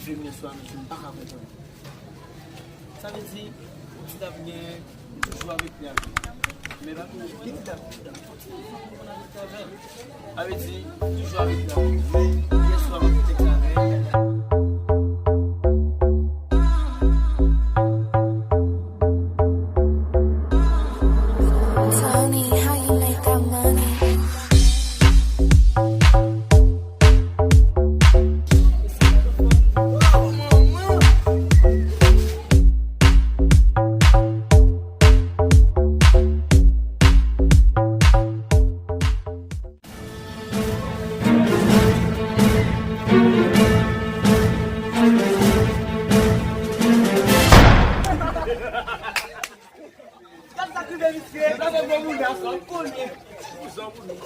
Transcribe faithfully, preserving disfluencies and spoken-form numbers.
Yèswa, mesye, m pa ka konprann. Sa vle di, ou di t ap gen toujou avèk li avè. Men pa toujou, pitit ap kontinye konn avèk li avè. Sa vle di, toujou avèk li avè. Men yèswa, m ap tèks avè. Tony, how you make that money? Gad sa k rive misye. Sa se bon moun la, sa, m konnen. Kouzan pou nou.